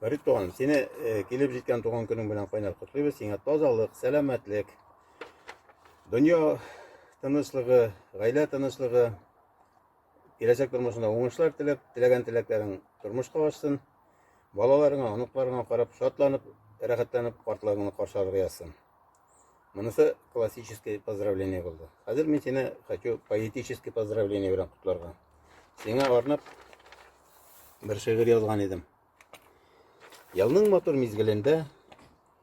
Фәрит туган, сине килеп җиткән туган көнең белән кайнар котлыйбыз. Сиңа тазалык, сәламәтлек, дөнья тынычлыгы, гаилә тынычлыгы, киләчәк тормышында уңышлар теләп, теләгән теләкләрең тормышка ашсын. Балаларыңа, оныкларыңа карап, шатланып, рәхәтләнеп картлыгыңны каршы алырга язсын. Монысы классическое поздравление булды. Хәзер мин сине хочу поэтическое поздравление белән котларга. Сиңа арнап бер шигырь язган идем. Елның матур мизгелендә,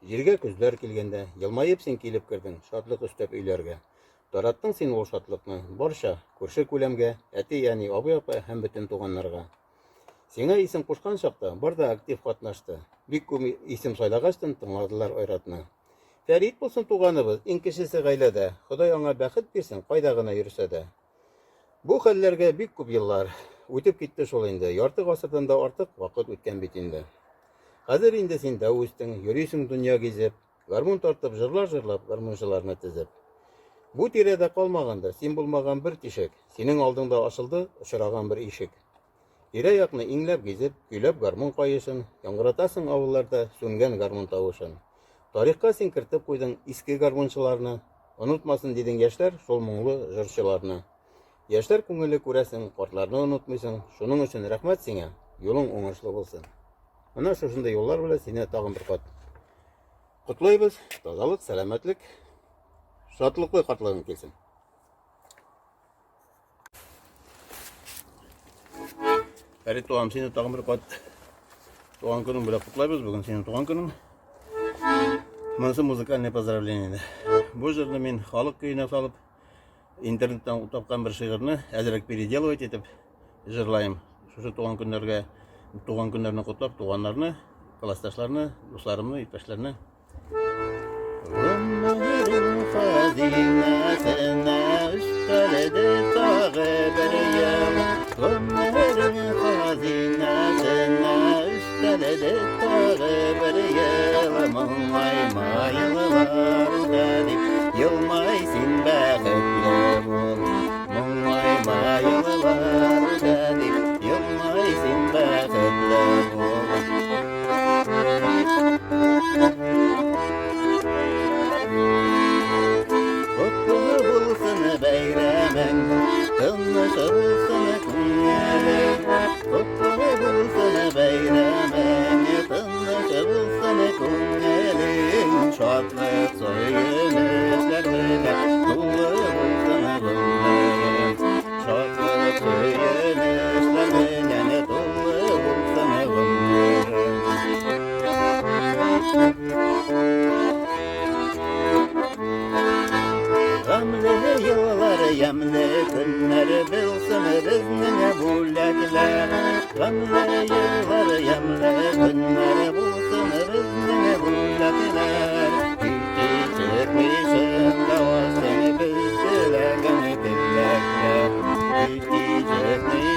җиргә көзләр килгәндә, елмаеп син килеп кердең, шатлык өстәп өйләргә. Тараттың син ул шатлыкны барча күрше күләмгә, әти, әни, абый, апа һәм бөтен туганнарга. Сиңа исем кушкан чакта бар да актив катнашты. Бик күп исем сайлагачтын тыңладылар Айратны. Фәрит булсын туганыбыз, иң кечесе гаиләдә. Ходай аңа бәхет бирсен, кайда гына йөрсә дә. Бу хәлләргә бик күп еллар үтеп китте шул инде. Ярты гасырдан да артык вакыт үткән бит инде. Хәзер инде син дәү үстең, йөрисең дөнья гизеп. Гармун тартып, җырлар җырлап, гармунчыларны тезеп. Бу тирәдә калмагандыр, син булмаган бер тишек. Синең алдыңда ачылды очраган бер ишек. Тирә-якны иңләп гизеп, көйләп гармун каешын, яңгыратасың авылларда сүнгән гармун тавышын. Тарихка син кертеп куйдың иске гармунчыларны, онытмасын дидең яшьләр шул моңлы җырчыларны. Яшьләр күңеле күрәсең, картларны онытмыйсың, шуның өчен рәхмәт сиңа, юлың уңышлы булсын. Менә шушындый юллар белән сине тагын бер кат котлыйбыз. Тазалык, сәламәтлек, шатлыклы картлыгың килсен. Фәрит туганым, сине тагын бер кат туган көнең белән котлайбыз. Бүген синең туган көнең. Монысы музыкальное поздравление. Бу җырны мин халык көенә салып, интернеттан тапкан бер шигырьне әзрәк переделывать итеп җырлайым. Шушы туган көннәргә, туган көннәрне котлап, туганнарны, классташларны, дусларымны, иптәшләрне. Гомерем хазинәсенә өстәлде тагы бер ел. Гомерем хазинәсенә өстәлде тагы бер ел. Моңайма еллар уза дип, елмай син бәхетле бул. Моңайма еллар уза дип, елмай син бәхетле бул. Котлы булсын бәйрәмең, тыныч булсын күңелең. Котлы булсын бәйрәмең, тыныч булсын күңелең. Шатлык, сөенечләр белән тулы булсын гомерең. Шатлык, сөенечләр белән тулы булсын гомерең. Гамле еллар, ямьле көннәр булсын безнең бүләкләр. Гамле еллар, ямьле көннәр булсын безнең бүләкләр. Кичекмичә давасын без теләгән теләкләр. Кичекмичә